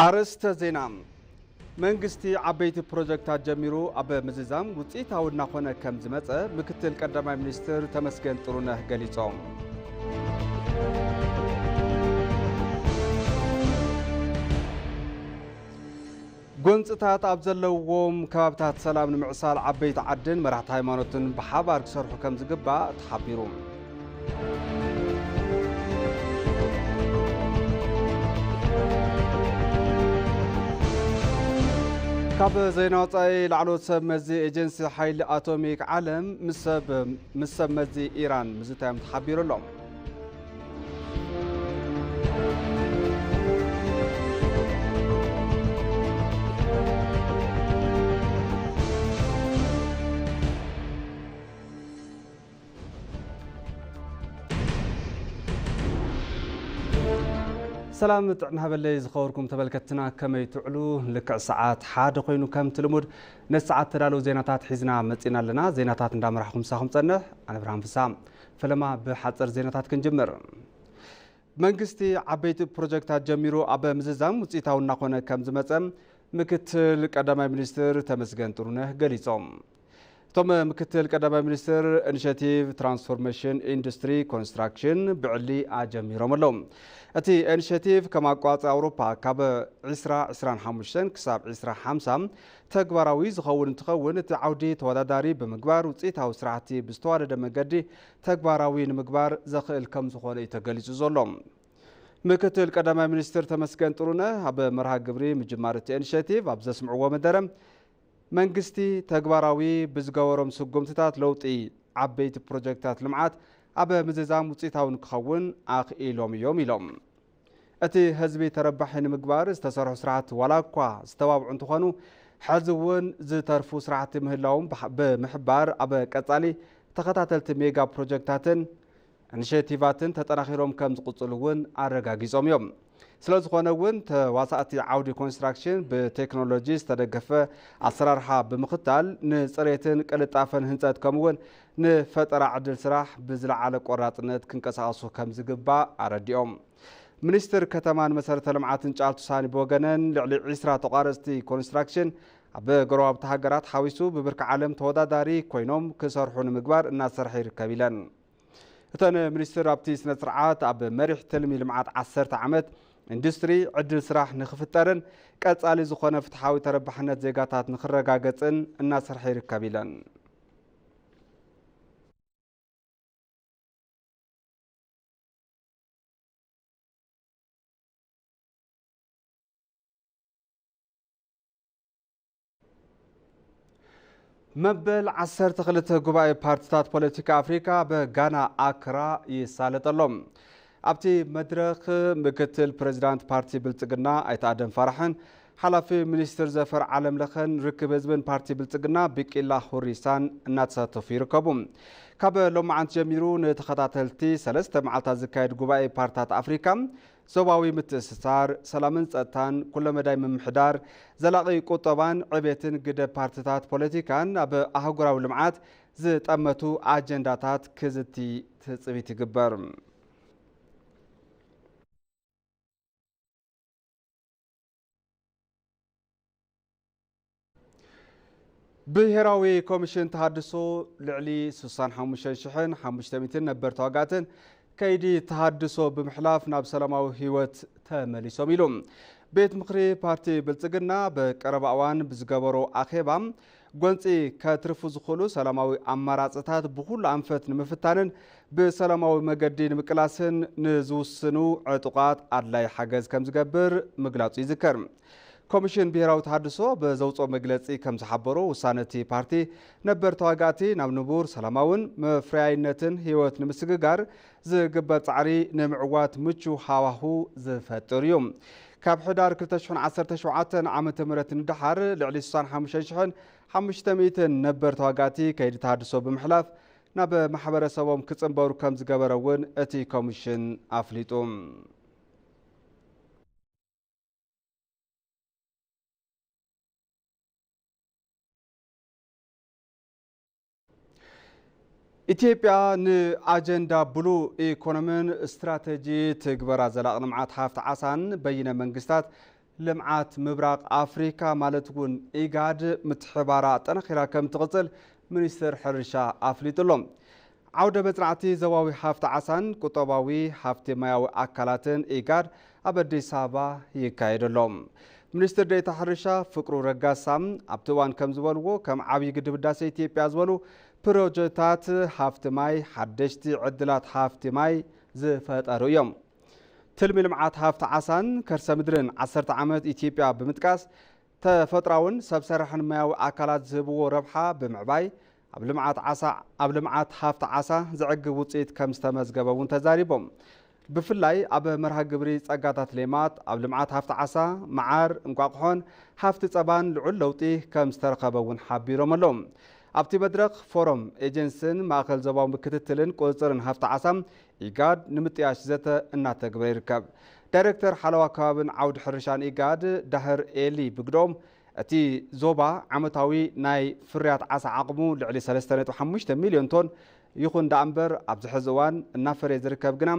ኣርእስተ ዜና። መንግስቲ ዓበይቲ ፕሮጀክታት ጀሚሩ ኣብ ምዝዛም ውፅኢታዊ እናኾነ ከም ዝመፀ ምክትል ቀዳማይ ሚኒስትር ተመስገን ጥሩነህ ገሊፆም። ጎንፅታት ኣብ ዘለዎም ከባብታት ሰላም ንምዕሳል ዓበይቲ ዓድን መራሕቲ ሃይማኖትን ብሓባር ክሰርሑ ከም ዝግባእ ተሓቢሩ። ካብ ዜና ወፃኢ፣ ላዕለዎት ሰብ መዚ ኤጀንሲ ሓይሊ ኣቶሚክ ዓለም ምስ ሰብ፣ ምስ ሰብ መዚ ኢራን ምዝታዮም ተሓቢሩ ኣሎ። ሰላም ጥዕና ሃበለይ ዝኸበርኩም ተመልከትና፣ ከመይ ትውዕሉ? ልክዕ ሰዓት ሓደ ኮይኑ ከምቲ ልሙድ ነቲ ሰዓት ተዳለዉ ዜናታት ሒዝና መጺና ኣለና። ዜናታት እንዳመራሕኩም ምሳኹም ጸንሕ ኣነ ብርሃን ፍስሃ። ፈለማ ብሓጸር ዜናታት ክንጅምር። መንግስቲ ዓበይቲ ፕሮጀክታት ጀሚሩ ኣብ ምዝዛም ውፅኢታዊ እናኾነ ከም ዝመፀ ምክትል ቀዳማይ ሚኒስትር ተመስገን ጥሩነህ ገሊፆም። እቶም ምክትል ቀዳማይ ሚኒስትር ኢኒሼቲቭ ትራንስፎርሜሽን ኢንዱስትሪ ኮንስትራክሽን ብዕሊ ኣጀሚሮም ኣለዉ። እቲ ኢኒሼቲቭ ከም ኣቋራፂ ኣውሮፓ ካብ ዕስራ ዕስራን ሓሙሽተን ክሳብ ዕስራ ሓምሳ ተግባራዊ ዝኸውን እንትኸውን፣ እቲ ዓውዲ ተወዳዳሪ ብምግባር ውፅኢታዊ ስራሕቲ ብዝተዋደደ መንገዲ ተግባራዊ ንምግባር ዘኽእል ከም ዝኾነ እዩ ተገሊፁ ዘሎ። ምክትል ቀዳማይ ሚኒስትር ተመስገን ጥሩነህ ኣብ መርሃ ግብሪ ምጅማር እቲ ኢኒሼቲቭ ኣብ ዘስምዕዎ መደረ፣ መንግስቲ ተግባራዊ ብዝገበሮም ስጉምትታት ለውጢ ዓበይቲ ፕሮጀክታት ልምዓት ኣብ ምዝዛም ውፅኢታዊ ንክኸውን ኣኽኢሎም እዮም ኢሎም። እቲ ህዝቢ ተረባሒ ንምግባር ዝተሰርሑ ስራሕቲ ዋላ እኳ ዝተባብዑ እንተኾኑ፣ ሕዚ እውን ዝተርፉ ስራሕቲ ምህላዎም ብሓ-፣ ብምሕባር ኣብ ቀጻሊ ተኸታተልቲ ሜጋ ፕሮጀክታትን ኢኒሼቲቫትን ተጠናኺሮም ከም ዝቕጽሉ እውን ኣረጋጊጾም እዮም። ስለ ዝኾነ እውን ተዋሳእቲ ዓውዲ ኮንስትራክሽን ብቴክኖሎጂ ዝተደገፈ ኣሰራርሓ ብምኽታል ንጽሬትን ቅልጣፈን ህንጸት ከምኡ እውን ንፈጠራ ዕድል ስራሕ ብዝለዓለ ቆራጽነት ክንቀሳቐሱ ከም ዝግባእ ኣረዲኦም። ሚኒስትር ከተማን መሰረተ ልምዓትን ጫልቱ ሳኒ ብወገነን፣ ልዕሊ ዒስራ ተቋረፅቲ ኮንስትራክሽን ኣብ ጎረባብቲ ሃገራት ሓዊሱ ብብርኪ ዓለም ተወዳዳሪ ኮይኖም ክሰርሑ ንምግባር እናሰርሐ ይርከብ ኢለን። እተን ሚኒስትር ኣብቲ ስነ ስርዓት ኣብ መሪሕ ትልሚ ልምዓት ዓሰርተ ዓመት ኢንዱስትሪ ዕድል ስራሕ ንክፍጠርን ቀፃሊ ዝኾነ ፍትሓዊ ተረባሕነት ዜጋታት ንክረጋገፅን እናሰርሐ ይርከብ ኢለን። መበል ዓሰርተ ክልተ ጉባኤ ፓርትታት ፖለቲካ ኣፍሪካ ኣብ ጋና ኣክራ ይሳለጥ ኣሎ። ኣብቲ መድረኽ ምክትል ፕሬዚዳንት ፓርቲ ብልፅግና ኣይተ ኣደም ፋራሕን ሓላፊ ሚኒስትር ዘፈር ዓለምለኸን ርክብ ህዝብን ፓርቲ ብልፅግና ቢቂላ ሁሪሳን እናተሳተፉ ይርከቡ። ካብ ሎማዓንቲ ጀሚሩ ንተኸታተልቲ ሰለስተ መዓልታት ዝካየድ ጉባኤ ፓርትታት ኣፍሪካ ዞባዊ ምትእስሳር፣ ሰላምን ጸጥታን፣ ኩለመዳይ ምምሕዳር፣ ዘላቒ ቁጠባን ዕቤትን ግደ ፓርትታት ፖለቲካን ኣብ ኣህጉራዊ ልምዓት ዝጠመቱ ኣጀንዳታት ክዝቲ ትጽቢት ይግበር። ብሄራዊ ኮሚሽን ተሃድሶ ልዕሊ ስሳን ሓሙሽተን ሽሕን ሓሙሽተ ሚእትን ነበር ተዋጋእትን ከይዲ ተሃድሶ ብምሕላፍ ናብ ሰላማዊ ህይወት ተመሊሶም ኢሉ። ቤት ምኽሪ ፓርቲ ብልጽግና ብቀረባ እዋን ብዝገበሮ ኣኼባ ጎንፂ ከትርፉ ዝኽእሉ ሰላማዊ ኣማራፅታት ብኹሉ ኣንፈት ንምፍታንን ብሰላማዊ መገዲ ንምቅላስን ንዝውስኑ ዕጡቓት ኣድላይ ሓገዝ ከም ዝገብር ምግላጹ ይዝከር። ኮሚሽን ብሄራዊ ተሃድሶ ብዘውፅኦ መግለፂ ከም ዝሓበሮ፣ ውሳነ እቲ ፓርቲ ነበር ተዋጋእቲ ናብ ንቡር ሰላማውን መፍረያይነትን ህይወት ንምስግጋር ዝግበር ጻዕሪ ንምዕዋት ምቹ ሃዋሁ ዝፈጥር እዩ። ካብ ሕዳር ክልተ ሽሕን ዓሰርተ ሸውዓተን ዓመተ ምህረት ንደሓር ልዕሊ ስሳን ሓሙሽተን ሽሕን ሓሙሽተ ሚእትን ነበር ተዋጋእቲ ከይዲ ተሃድሶ ብምሕላፍ ናብ ማሕበረሰቦም ክጽንበሩ ከም ዝገበረ እውን እቲ ኮሚሽን ኣፍሊጡ። ኢትዮጵያ ንኣጀንዳ ብሉ ኢኮኖሚን ስትራተጂ ትግበራ ዘላቒ ልምዓት ሃፍቲ ዓሳን በይነ መንግስታት ልምዓት ምብራቕ ኣፍሪካ ማለት እውን ኢጋድ ምትሕባራ ኣጠናኺራ ከም ትቕፅል ሚኒስትር ሕርሻ ኣፍሊጡ ኣሎ። ዓውደ መፅናዕቲ ዞባዊ ሃፍቲ ዓሳን ቁጠባዊ ሃፍቲ ማያዊ ኣካላትን ኢጋድ ኣብ ኣዲስ ኣበባ ይካየድ ኣሎ። ሚኒስትር ዴኤታ ሕርሻ ፍቅሩ ረጋሳ ኣብቲ እዋን ከም ዝበልዎ፣ ከም ዓብዪ ግድብ ህዳሴ ኢትዮጵያ ዝበሉ ፕሮጀክታት ሃፍቲ ማይ ሓደሽቲ ዕድላት ሃፍቲ ማይ ዝፈጠሩ እዮም። ትልሚ ልምዓት ሃፍቲ ዓሳን ከርሰ ምድርን ዓሰርተ ዓመት ኢትዮጵያ ብምጥቃስ፣ ተፈጥራውን ሰብ ሰራሕን ማያዊ ኣካላት ዝህብዎ ረብሓ ብምዕባይ ኣብ ልምዓት ዓሳ፣ ኣብ ልምዓት ሃፍቲ ዓሳ ዘዕግብ ውፅኢት ከም ዝተመዝገበ እውን ተዛሪቦም። ብፍላይ ኣብ መርሃ ግብሪ ጸጋታት ሌማት፣ ኣብ ልምዓት ሃፍቲ ዓሳ፣ መዓር፣ እንቋቑሖን ሃፍቲ ጸባን ልዑል ለውጢ ከም ዝተረኸበ እውን ሓቢሮም ኣለዉ። ኣብቲ መድረኽ ፎረም ኤጀንስን ማእከል ዞባዊ ክትትልን ቁጽጽርን ሃፍቲ ዓሳ ኢጋድ ንምጥያሽ ዘተ እናተግበረ ይርከብ። ዳይሬክተር ሓለዋ ከባብን ዓውዲ ሕርሻን ኢጋድ ዳህር ኤሊ ብግዶም፣ እቲ ዞባ ዓመታዊ ናይ ፍርያት ዓሳ ዓቕሙ ልዕሊ ሰለስተ ነጥቢ ሓሙሽተ ሚልዮን ቶን ይኹን ደኣ እምበር፣ ኣብዚ ሕዚ እዋን እናፈረየ ዝርከብ ግና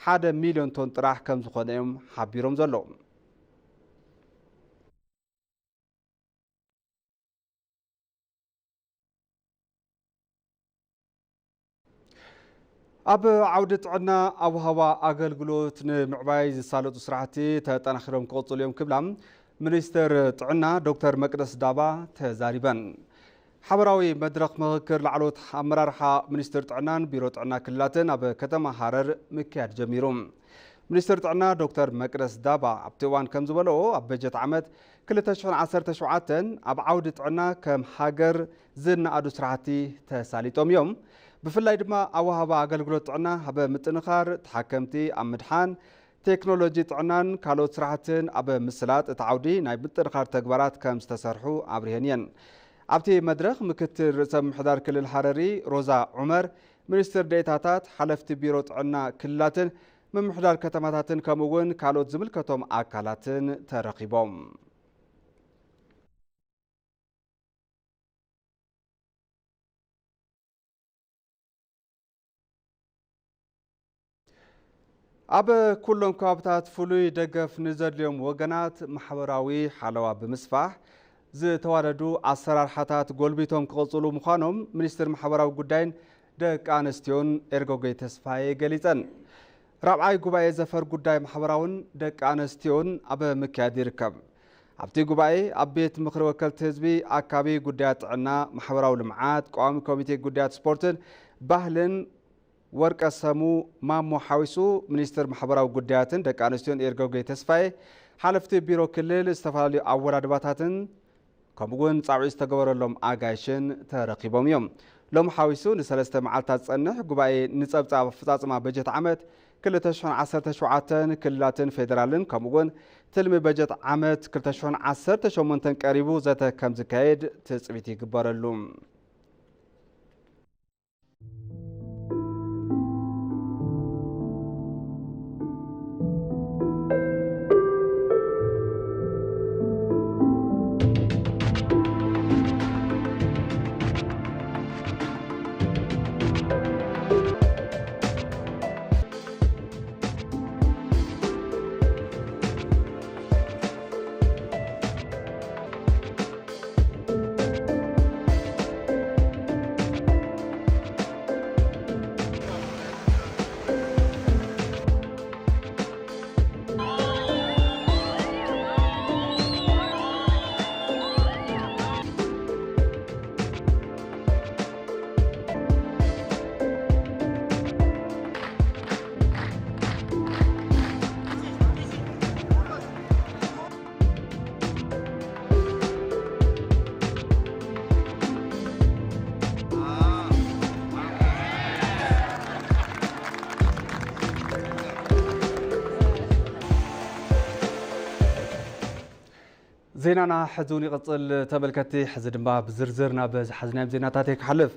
ሓደ ሚልዮን ቶን ጥራሕ ከም ዝኾነ እዮም ሓቢሮም ዘለዉ። ኣብ ዓውዲ ጥዕና ኣወሃህባ ኣገልግሎት ንምዕባይ ዝሳለጡ ስራሕቲ ተጠናኺሮም ክቕፅሉ እዮም ክብላ ሚኒስትር ጥዕና ዶክተር መቅደስ ዳባ ተዛሪበን። ሓበራዊ መድረኽ ምኽክር ላዕለዎት ኣመራርሓ ሚኒስትር ጥዕናን ቢሮ ጥዕና ክልላትን ኣብ ከተማ ሃረር ምክያድ ጀሚሩ። ሚኒስትር ጥዕና ዶክተር መቅደስ ዳባ ኣብቲ እዋን ከም ዝበለዎ፣ ኣብ በጀት ዓመት ክልተ ሽሕን ዓሰርተ ሸውዓተን ኣብ ዓውዲ ጥዕና ከም ሃገር ዝነኣዱ ስራሕቲ ተሳሊጦም እዮም። ብፍላይ ድማ ኣወሃህባ ኣገልግሎት ጥዕና ኣብ ምጥንኻር፣ ተሓከምቲ ኣብ ምድሓን፣ ቴክኖሎጂ ጥዕናን ካልኦት ስራሕትን ኣብ ምስላጥ እቲ ዓውዲ ናይ ምጥንኻር ተግባራት ከም ዝተሰርሑ ኣብሪሀን እየን። ኣብቲ መድረኽ ምክትል ርእሰ ምምሕዳር ክልል ሃረሪ ሮዛ ዑመር፣ ሚኒስትር ዴኤታታት፣ ሓለፍቲ ቢሮ ጥዕና ክልላትን ምምሕዳር ከተማታትን ከምኡ እውን ካልኦት ዝምልከቶም ኣካላትን ተረኺቦም። ኣብ ኩሎም ከባብታት ፍሉይ ደገፍ ንዘድልዮም ወገናት ማሕበራዊ ሓለዋ ብምስፋሕ ዝተዋደዱ ኣሰራርሓታት ጎልቢቶም ክቕፅሉ ምዃኖም ሚኒስትር ማሕበራዊ ጉዳይን ደቂ ኣንስትዮን ኤርጎጌ ተስፋዬ ገሊፀን። ራብዓይ ጉባኤ ዘፈር ጉዳይ ማሕበራውን ደቂ ኣንስትዮን ኣብ ምክያድ ይርከብ። ኣብቲ ጉባኤ ኣብ ቤት ምኽሪ ወከልቲ ህዝቢ፣ ኣካቢ ጉዳያት ጥዕና፣ ማሕበራዊ ልምዓት፣ ቀዋሚ ኮሚቴ ጉዳያት ስፖርትን ባህልን ወርቀ ሰሙ ማሞ ሓዊሱ ሚኒስትር ማሕበራዊ ጉዳያትን ደቂ ኣንስትዮን ኤርጎጌ ተስፋዬ፣ ሓለፍቲ ቢሮ ክልል ዝተፈላለዩ ኣወዳድባታትን ከምኡ እውን ጻውዒት ዝተገበረሎም ኣጋይሽን ተረኺቦም እዮም። ሎሚ ሓዊሱ ንሰለስተ መዓልታት ዝጸንሕ ጉባኤ ንጸብጻብ ኣፈጻጽማ በጀት ዓመት ክልተ ሽሕን ዓሰርተ ሸውዓተን ክልላትን ፌደራልን ከምኡ እውን ትልሚ በጀት ዓመት ክልተ ሽሕን ዓሰርተ ሸሞንተን ቀሪቡ ዘተ ከም ዝካየድ ትጽቢት ይግበረሉ። ዜናና ሕዚ እውን ይቕጽል ተመልከትቲ። ሕዚ ድማ ብዝርዝር ናብ ዝሓዝናዮም ዜናታት እየ ክሓልፍ።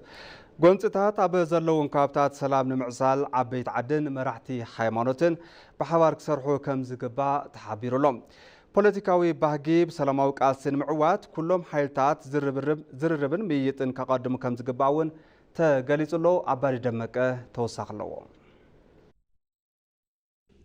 ጎንፅታት ኣብ ዘለዎም ከባብታት ሰላም ንምዕሳል ዓበይቲ ዓድን መራሕቲ ሃይማኖትን ብሓባር ክሰርሑ ከም ዝግባእ ተሓቢሩ ኣሎ። ፖለቲካዊ ባህጊ ብሰላማዊ ቃልሲ ንምዕዋት ኩሎም ሓይልታት ዝርብርብ-፣ ዝርርብን ምይይጥን ከቐድሙ ከም ዝግባእ እውን ተገሊጹ ኣሎ። ኣባዲ ደመቀ ተወሳኺ ኣለዎ።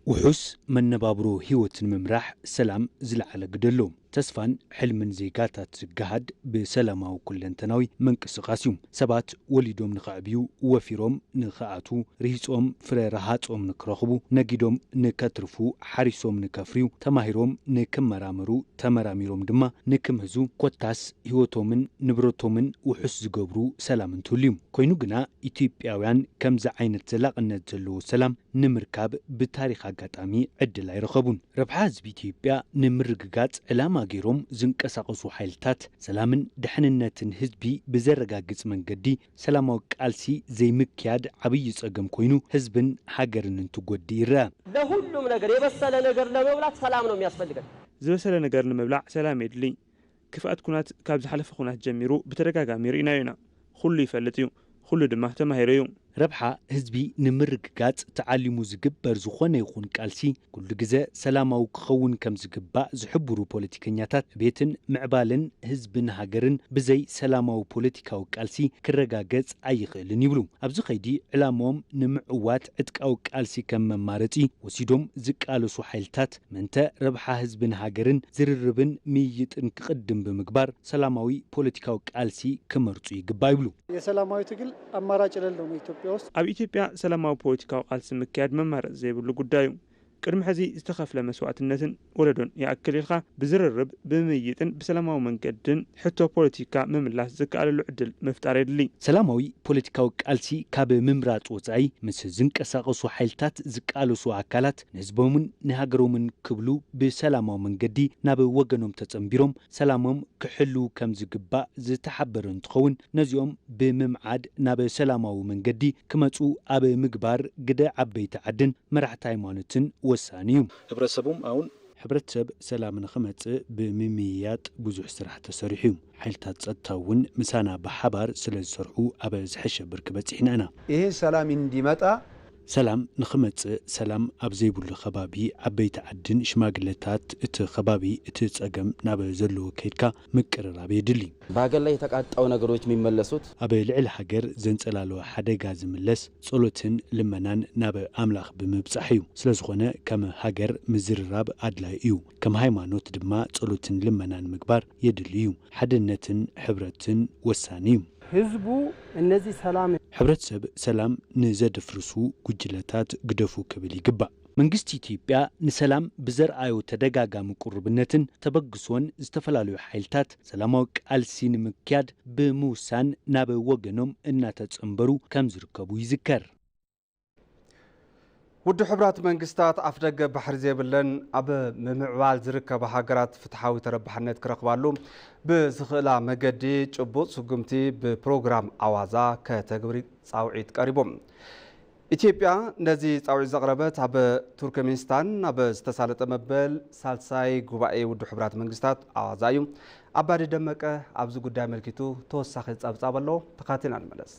ውሑስ መነባብሮ ህይወት ንምምራሕ ሰላም ዝለዓለ ግደ ኣለዎ። ተስፋን ሕልምን ዜጋታት ዝገሃድ ብሰላማዊ ኩለንተናዊ ምንቅስቓስ እዩ። ሰባት ወሊዶም ንኸዕብዩ፣ ወፊሮም ንኸኣትዉ፣ ርሂጾም ፍረ ረሃጾም ንክረኽቡ፣ ነጊዶም ንከትርፉ፣ ሓሪሶም ንከፍርዩ፣ ተማሂሮም ንክመራመሩ፣ ተመራሚሮም ድማ ንክምህዙ፣ ኮታስ ህይወቶምን ንብረቶምን ውሑስ ዝገብሩ ሰላም እንትህሉ እዩ። ኮይኑ ግና ኢትዮጵያውያን ከምዚ ዓይነት ዘላቕነት ዘለዎ ሰላም ንምርካብ ብታሪኽ ኣጋጣሚ ዕድል ኣይረኸቡን። ረብሓ ህዝቢ ኢትዮጵያ ንምርግጋጽ ዕላማ ገይሮም ዝንቀሳቐሱ ሓይልታት ሰላምን ድሕንነትን ህዝቢ ብዘረጋግጽ መንገዲ ሰላማዊ ቃልሲ ዘይምክያድ ዓብዪ ጸገም ኮይኑ ህዝብን ሃገርን እንትጎድእ ይረኣ። ለሁሉም ነገር የበሰለ ነገር ለመብላት ሰላም ነው የሚያስፈልገን። ዝበሰለ ነገር ንምብላዕ ሰላም የድሊ። ክፍኣት ኩናት ካብ ዝሓለፈ ኩናት ጀሚሩ ብተደጋጋሚ ርኢናዮ ኢና። ኩሉ ይፈልጥ እዩ፣ ኩሉ ድማ ተማሂሩ እዩ። ረብሓ ህዝቢ ንምርግጋጽ ተዓሊሙ ዝግበር ዝኾነ ይኹን ቃልሲ ኩሉ ግዘ ሰላማዊ ክኸውን ከም ዝግባእ ዝሕብሩ ፖለቲከኛታት፣ ዕቤትን ምዕባልን ህዝብን ሃገርን ብዘይ ሰላማዊ ፖለቲካዊ ቃልሲ ክረጋገጽ ኣይኽእልን ይብሉ። ኣብዚ ኸይዲ ዕላምኦም ንምዕዋት ዕጥቃዊ ቃልሲ ከም መማረጺ ወሲዶም ዝቃለሱ ሓይልታት ምእንተ ረብሓ ህዝብን ሃገርን ዝርርብን ምይይጥን ክቕድም ብምግባር ሰላማዊ ፖለቲካዊ ቃልሲ ክመርጹ ይግባእ ይብሉ። የሰላማዊ ትግል አማራጭ የሌለው ነው ኢትዮጵያ ውስጥ። ኣብ ኢትዮጵያ ሰላማዊ ፖለቲካዊ ቃልሲ ምክያድ መማረፂ ዘይብሉ ጉዳይ እዩ። ቅድሚ ሕዚ ዝተኸፍለ መስዋእትነትን ወለዶን ይኣክል ኢልካ ብዝርርብ ብምይይጥን ብሰላማዊ መንገድን ሕቶ ፖለቲካ ምምላስ ዝከኣለሉ ዕድል ምፍጣር የድሊ። ሰላማዊ ፖለቲካዊ ቃልሲ ካብ ምምራፅ ወፃኢ ምስ ዝንቀሳቐሱ ሓይልታት ዝቃለሱ ኣካላት ንህዝቦምን ንሃገሮምን ክብሉ ብሰላማዊ መንገዲ ናብ ወገኖም ተፀንቢሮም ሰላሞም ክሕልዉ ከም ዝግባእ ዝተሓበረ እንትኸውን ነዚኦም ብምምዓድ ናብ ሰላማዊ መንገዲ ክመፁ ኣብ ምግባር ግደ ዓበይቲ ዓድን መራሕቲ ሃይማኖትን ወሳኒ እዩ። ህብረተሰቡም ኣውን ሕብረተሰብ ሰላም ንኽመፅእ ብምምይያጥ ብዙሕ ስራሕ ተሰሪሑ እዩ። ሓይልታት ፀጥታ እውን ምሳና ብሓባር ስለ ዝሰርሑ ኣብ ዝሐሸ ብርኪ በፂሕና ኢና። ይህ ሰላም እንዲመጣ ሰላም ንኽመፅእ ሰላም ኣብ ዘይብሉ ከባቢ ዓበይቲ ዓድን ሽማግለታት እቲ ከባቢ እቲ ፀገም ናብ ዘለዎ ከይድካ ምቅርራብ የድሊ። በሀገር ላይ የተቃጣው ነገሮች የሚመለሱት ኣብ ልዕሊ ሃገር ዘንፀላለወ ሓደጋ ዝምለስ ጸሎትን ልመናን ናብ ኣምላኽ ብምብጻሕ እዩ። ስለ ዝኾነ ከም ሃገር ምዝርራብ ኣድላዪ እዩ። ከም ሃይማኖት ድማ ጸሎትን ልመናን ምግባር የድሊ እዩ። ሓድነትን ሕብረትን ወሳኒ እዩ። ህዝቡ እነዚህ ሰላም ሕብረተሰብ ሰላም ንዘድፍርሱ ጉጅለታት ግደፉ ክብል ይግባእ። መንግስቲ ኢትዮጵያ ንሰላም ብዘርኣዮ ተደጋጋሚ ቁርብነትን ተበግሶን ዝተፈላለዩ ሓይልታት ሰላማዊ ቃልሲ ንምክያድ ብምውሳን ናብ ወገኖም እናተጸንበሩ ከም ዝርከቡ ይዝከር። ውድብ ሕቡራት መንግስታት ኣፍደገ ባሕሪ ዘይብለን ኣብ ምምዕባል ዝርከባ ሃገራት ፍትሓዊ ተረባሕነት ክረኽባሉ ብዝኽእላ መገዲ ጭቡጥ ስጉምቲ ብፕሮግራም ኣዋዛ ከተግብሪ ጻውዒት ቀሪቡ። ኢትዮጵያ ነዚ ጻውዒት ዘቕረበት ኣብ ቱርክሜኒስታን ኣብ ዝተሳለጠ መበል ሳልሳይ ጉባኤ ውድብ ሕቡራት መንግስታት ኣዋዛ እዩ። ኣባዲ ደመቀ ኣብዚ ጉዳይ ኣመልኪቱ ተወሳኺ ጸብጻብ ኣለዎ። ተኻቲና ንመለስ።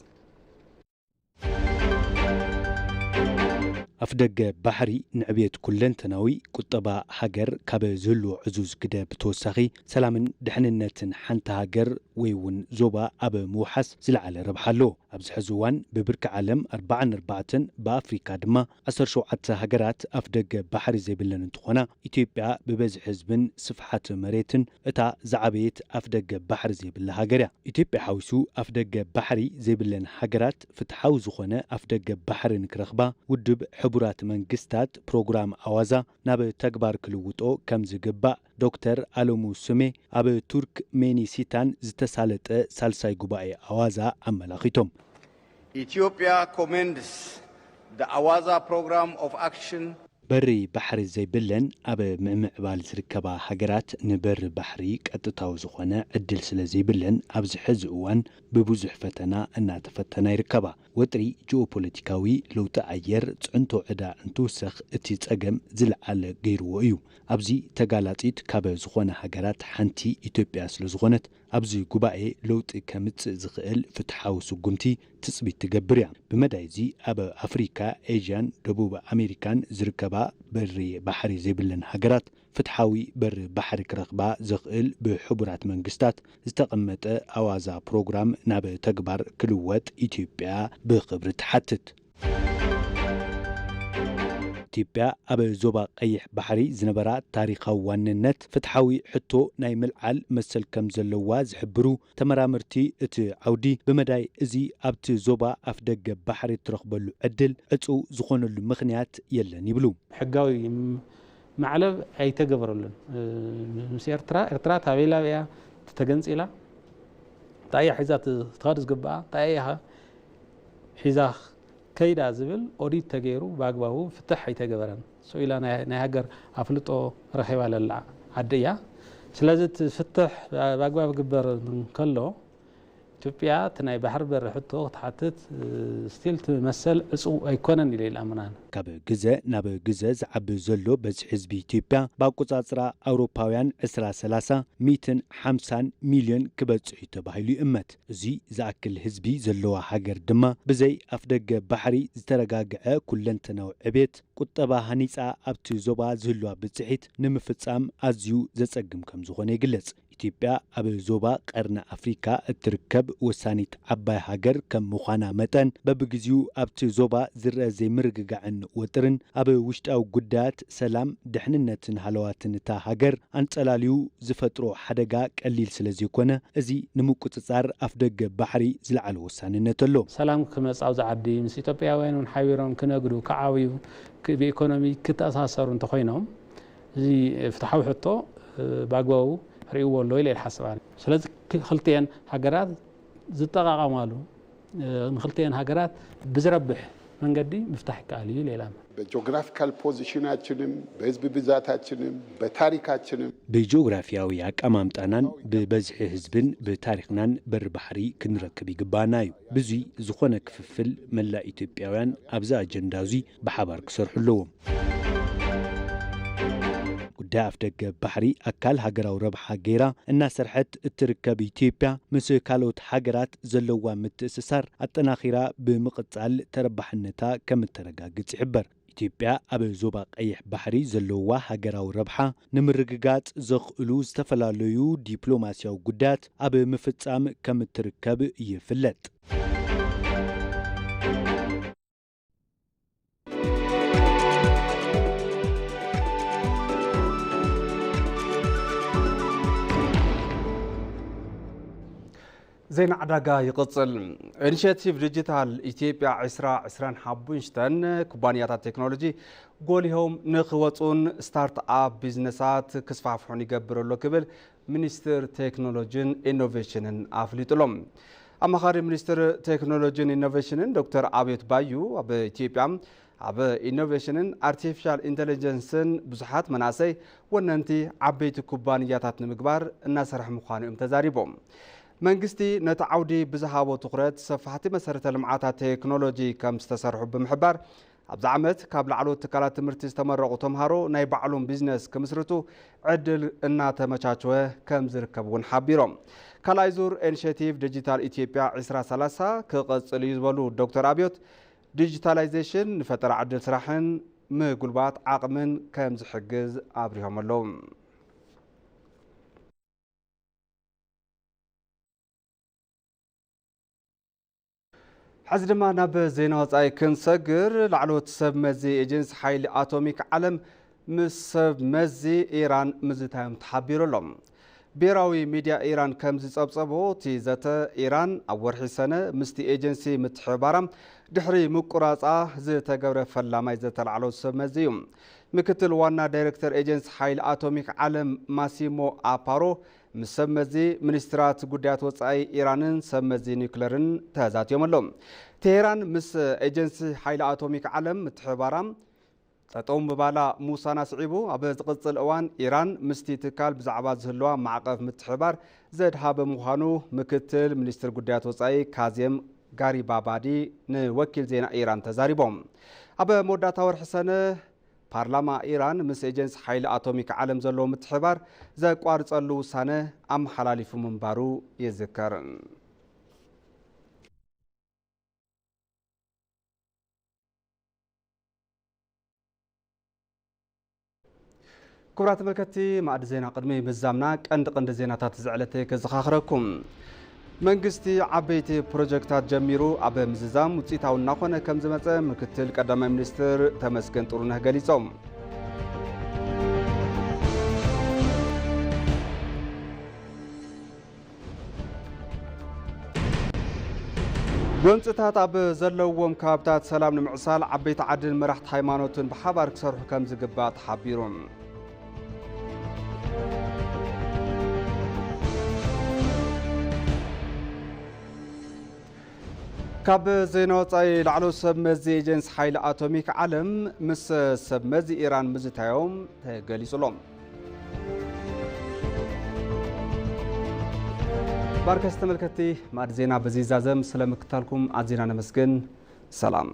ኣፍደገ ባሕሪ ንዕብየት ኩለንተናዊ ቁጠባ ሃገር ካብ ዝህልዎ ዕዙዝ ግደ ብተወሳኺ ሰላምን ድሕንነትን ሓንቲ ሃገር ወይ እውን ዞባ ኣብ ምውሓስ ዝለዓለ ረብሓ ኣለዎ። ኣብዚ ሕዚ እዋን ብብርኪ ዓለም ኣርባዓን ኣርባዕተን ብኣፍሪካ ድማ ዓሰርተ ሸውዓተ ሃገራት ኣፍደገ ባሕሪ ዘይብለን እንትኾና ኢትዮጵያ ብበዝሒ ህዝብን ስፍሓት መሬትን እታ ዝዓበየት ኣፍደገ ባሕሪ ዘይብላ ሃገር እያ። ኢትዮጵያ ሓዊሱ ኣፍደገ ባሕሪ ዘይብለን ሃገራት ፍትሓዊ ዝኾነ ኣፍደገ ባሕሪ ንክረኽባ ውድብ ሕቡራት መንግስታት ፕሮግራም ኣዋዛ ናብ ተግባር ክልውጦ ከም ዝግባእ ዶክተር ኣለሙ ስሜ ኣብ ቱርክ ሜኒሲታን ዝተሳለጠ ሳልሳይ ጉባኤ ኣዋዛ ኣመላኺቶም። Ethiopia commends the Awaza Program of Action. በሪ ባሕሪ ዘይብለን ኣብ ምምዕባል ዝርከባ ሃገራት ንበሪ ባሕሪ ቀጥታዊ ዝኾነ ዕድል ስለ ዘይብለን ኣብዚ ሕዚ እዋን ብብዙሕ ፈተና እናተፈተና ይርከባ። ወጥሪ ጂኦፖለቲካዊ፣ ለውጢ ኣየር፣ ፅዕንቶ ዕዳ እንትውሰኽ እቲ ፀገም ዝለዓለ ገይርዎ እዩ። ኣብዚ ተጋላጢት ካብ ዝኾነ ሃገራት ሓንቲ ኢትዮጵያ ስለ ዝኾነት ኣብዚ ጉባኤ ለውጢ ከምፅእ ዝኽእል ፍትሓዊ ስጉምቲ ትፅቢት ትገብር እያ። ብመዳይ እዚ ኣብ ኣፍሪካ፣ ኤዥያን ደቡብ ኣሜሪካን ዝርከባ በሪ ባሕሪ ዘይብለን ሃገራት ፍትሓዊ በሪ ባሕሪ ክረኽባ ዘኽእል ብሕቡራት መንግስታት ዝተቐመጠ ኣዋዛ ፕሮግራም ናብ ተግባር ክልወጥ ኢትዮጵያ ብኽብሪ ትሓትት። ኢትዮጵያ ኣብ ዞባ ቀይሕ ባሕሪ ዝነበራ ታሪኻዊ ዋንነት ፍትሓዊ ሕቶ ናይ ምልዓል መሰል ከም ዘለዋ ዝሕብሩ ተመራመርቲ፣ እቲ ዓውዲ ብመዳይ እዚ ኣብቲ ዞባ ኣፍደገ ባሕሪ እትረኽበሉ ዕድል ዕጹው ዝኾነሉ ምኽንያት የለን ይብሉ። ሕጋዊ ማዕለብ ኣይተገበረሉን። ምስ ኤርትራ፣ ኤርትራ ታበይ ላበያ ተገንጺላ፣ እንታይ እያ ሒዛ ትኸድ ዝግባኣ፣ እንታይ እያ ሒዛ ከይዳ ዝብል ኦዲት ተገይሩ ብኣግባቡ ፍትሕ ኣይተገበረን። ስቕ ኢላ ናይ፣ ናይ ሃገር ኣፍልጦ ረኺባ ለላ ዓዲ እያ። ስለዚ እቲ ፍትሕ ብኣግባብ ክግበር እንከሎ፣ ኢትዮጵያ እቲ ናይ ባሕሪ በሪ ሕቶ ክትሓትት፣ ስቲል እቲ መሰል ዕጹው ኣይኮነን ኢለ ይኣምን ኣነ። ካብ ግዘ ናብ ግዘ ዝዓቢ ዘሎ በዝሒ ህዝቢ ኢትዮጵያ፣ ብኣቆጻጽራ ኣውሮፓውያን ዕስራ ሰላሳ ሚእትን ሓምሳን ሚልዮን ክበጽሕ እዩ ተባሂሉ ይእመት። እዚ ዝኣክል ህዝቢ ዘለዋ ሃገር ድማ ብዘይ ኣፍደገ ባሕሪ ዝተረጋግዐ ኩለንተናዊ ዕቤት፣ ቁጠባ ሃኒጻ ኣብቲ ዞባ ዝህልዋ ብጽሒት ንምፍጻም ኣዝዩ ዘጸግም ከም ዝኾነ ይግለጽ። ኢትዮጵያ ኣብ ዞባ ቀርኒ ኣፍሪካ እትርከብ ወሳኒት ዓባይ ሃገር ከም ምዃና መጠን፣ በብግዜኡ ኣብቲ ዞባ ዝረአ ዘይምርግጋዕን ወጥርን ኣብ ውሽጣዊ ጉዳያት ሰላም፣ ድሕንነትን ሃለዋትን እታ ሃገር ኣንጸላልዩ ዝፈጥሮ ሓደጋ ቀሊል ስለ ዘይኮነ፣ እዚ ንምቁጽጻር ኣፍደገ ባሕሪ ዝለዓለ ወሳንነት ኣሎ። ሰላም ክመጽእ ኣብዚ ዓዲ ምስ ኢትዮጵያውያን እውን ሓቢሮም ክነግዱ፣ ክዓብዩ፣ ክ-፣ ብኢኮኖሚ ክተኣሳሰሩ እንተኾይኖም፣ እዚ ፍትሓዊ ሕቶ፣ እ፣ ብኣግባቡ ርእይዎ ኣሎ ኢለ ይሓስብ ኣነ። ስለዚ ክ-፣ ክልቲኤን ሃገራት ዝጠቓቐማሉ፣ እ፣ ንክልቲኤን ሃገራት ብዝረብሕ መንገዲ ምፍታሕ ይከኣል እዩ ኢለ ይላም። በጂኦግራፊካል ፖዚሽናችንም፣ በህዝብ ብዛታችንም፣ በታሪካችንም፣ ብጂኦግራፊያዊ ኣቀማምጣናን ብበዝሒ ህዝብን ብታሪኽናን በሪ ባሕሪ ክንረክብ ይግባና እዩ። ብዙይ ዝኾነ ክፍፍል መላእ ኢትዮጵያውያን ኣብዚ ኣጀንዳ እዙይ ብሓባር ክሰርሑ ኣለዎም። ጉዳይ ኣፍደገ ባሕሪ ኣካል ሃገራዊ ረብሓ ገይራ እናሰርሐት እትርከብ ኢትዮጵያ፣ ምስ ካልኦት ሃገራት ዘለዋ ምትእስሳር ኣጠናኺራ ብምቕጻል ተረባሕነታ ከም እተረጋግጽ ይሕበር። ኢትዮጵያ ኣብ ዞባ ቀይሕ ባሕሪ ዘለዋ ሃገራዊ ረብሓ ንምርግጋጽ ዘኽእሉ ዝተፈላለዩ ዲፕሎማስያዊ ጉዳያት ኣብ ምፍጻም ከም እትርከብ ይፍለጥ። ዜና ዕዳጋ ይቕጽል። ኢኒሼቲቭ ዲጂታል ኢትዮጵያ ዕስራ ዕስራን ሓሙሽተን ኩባንያታት ቴክኖሎጂ ጎሊሆም ንኽወጹን ስታርት ኣፕ ቢዝነሳት ክስፋሕፍሑን ይገብር ኣሎ ክብል ሚኒስትር ቴክኖሎጂን ኢኖቬሽንን ኣፍሊጡ ኣሎ። ኣማኻሪ ሚኒስትር ቴክኖሎጂን ኢኖቬሽንን ዶክተር ኣብዮት ባዩ፣ ኣብ ኢትዮጵያ ኣብ ኢኖቬሽንን ኣርቲፊሻል ኢንተለጀንስን ብዙሓት መናእሰይ ወነንቲ ዓበይቲ ኩባንያታት ንምግባር እናሰርሐ ምዃኑ እዮም ተዛሪቦም። መንግስቲ ነቲ ዓውዲ ብዝሃቦ ትኹረት፣ ሰፋሕቲ መሰረተ ልምዓታት ቴክኖሎጂ ከም ዝተሰርሑ ብምሕባር፣ ኣብዚ ዓመት ካብ ላዕለዎት ትካላት ትምህርቲ ዝተመረቑ ተምሃሮ ናይ ባዕሎም ቢዝነስ ክምስርቱ ዕድል እናተመቻቸወ ከም ዝርከብ እውን ሓቢሮም። ካልኣይ ዙር ኢኒሼቲቭ ዲጂታል ኢትዮጵያ ዕስራ ሰላሳ ክቐጽል እዩ ዝበሉ ዶክተር ኣብዮት፣ ዲጂታላይዜሽን ንፈጠራ ዕድል ስራሕን ምጉልባት ዓቕምን ከም ዝሕግዝ ኣብሪሆም ኣለዉ። ሕዚ ድማ ናብ ዜና ወጻኢ ክንሰግር። ላዕለዎት ሰብ መዚ ኤጀንሲ ሓይሊ ኣቶሚክ ዓለም ምስ ሰብ መዚ ኢራን ምዝታዮም ተሓቢሩ ኣሎ። ብሄራዊ ሚድያ ኢራን ከም ዝጸብጸቦ፣ እቲ ዘተ ኢራን ኣብ ወርሒ ሰነ ምስቲ ኤጀንሲ ምትሕብባራ ድሕሪ ምቁራጻ ዝተገብረ ፈላማይ ዘተ ላዕለዎት ሰብ መዚ እዩ። ምክትል ዋና ዳይሬክተር ኤጀንሲ ሓይሊ ኣቶሚክ ዓለም ማሲሞ ኣፓሮ ምስ ሰብ መዚ ሚኒስትራት ጉዳያት ወጻኢ ኢራንን ሰብ መዚ ኒውክለርን ተዛትዮም ኣለዉ። ቴሄራን ምስ ኤጀንሲ ሓይሊ ኣቶሚክ ዓለም ምትሕብባራ ጠጠው ምባላ ምውሳና ስዒቡ፣ ኣብ ዝቕጽል እዋን ኢራን ምስቲ ትካል ብዛዕባ ዝህልዋ ማዕቐፍ ምትሕብባር ዘድሃበ ምዃኑ ምክትል ሚኒስትር ጉዳያት ወጻኢ ካዜም ጋሪባባዲ ንወኪል ዜና ኢራን ተዛሪቦም። ኣብ መወዳእታ ወርሒ ሰነ ፓርላማ ኢራን ምስ ኤጀንሲ ሓይሊ ኣቶሚክ ዓለም ዘለዎ ምትሕብባር ዘቋርጸሉ ውሳነ ኣመሓላሊፉ ምንባሩ ይዝከር። ክቡራት ተመልከትቲ፣ ማዕዲ ዜና ቅድሚ ምዛምና ቀንዲ ቀንዲ ዜናታት ዝዕለተ ከዘኻኽረኩም። መንግስቲ ዓበይቲ ፕሮጀክታት ጀሚሩ ኣብ ምዝዛም ውፅኢታዊ እናኾነ ከም ዝመፀ ምክትል ቀዳማይ ሚኒስትር ተመስገን ጥሩነህ ገሊፆም። ጎንፅታት ኣብ ዘለዎም ከባብታት ሰላም ንምዕሳል ዓበይቲ ዓድን መራሕቲ ሃይማኖትን ብሓባር ክሰርሑ ከም ዝግባእ ተሓቢሩ። ካብ ዜና ወፃኢ፣ ላዕለዎት ሰብ መዚ ኤጀንሲ ሓይሊ ኣቶሚክ ዓለም ምስ ሰብ መዚ ኢራን ምዝታዮም ተገሊጹ ኣሎ። ባርከስ ተመልከትቲ፣ ማዕድ ዜና በዚ ይዛዘም። ስለ ምክታልኩም ኣዚና ነመስግን። ሰላም።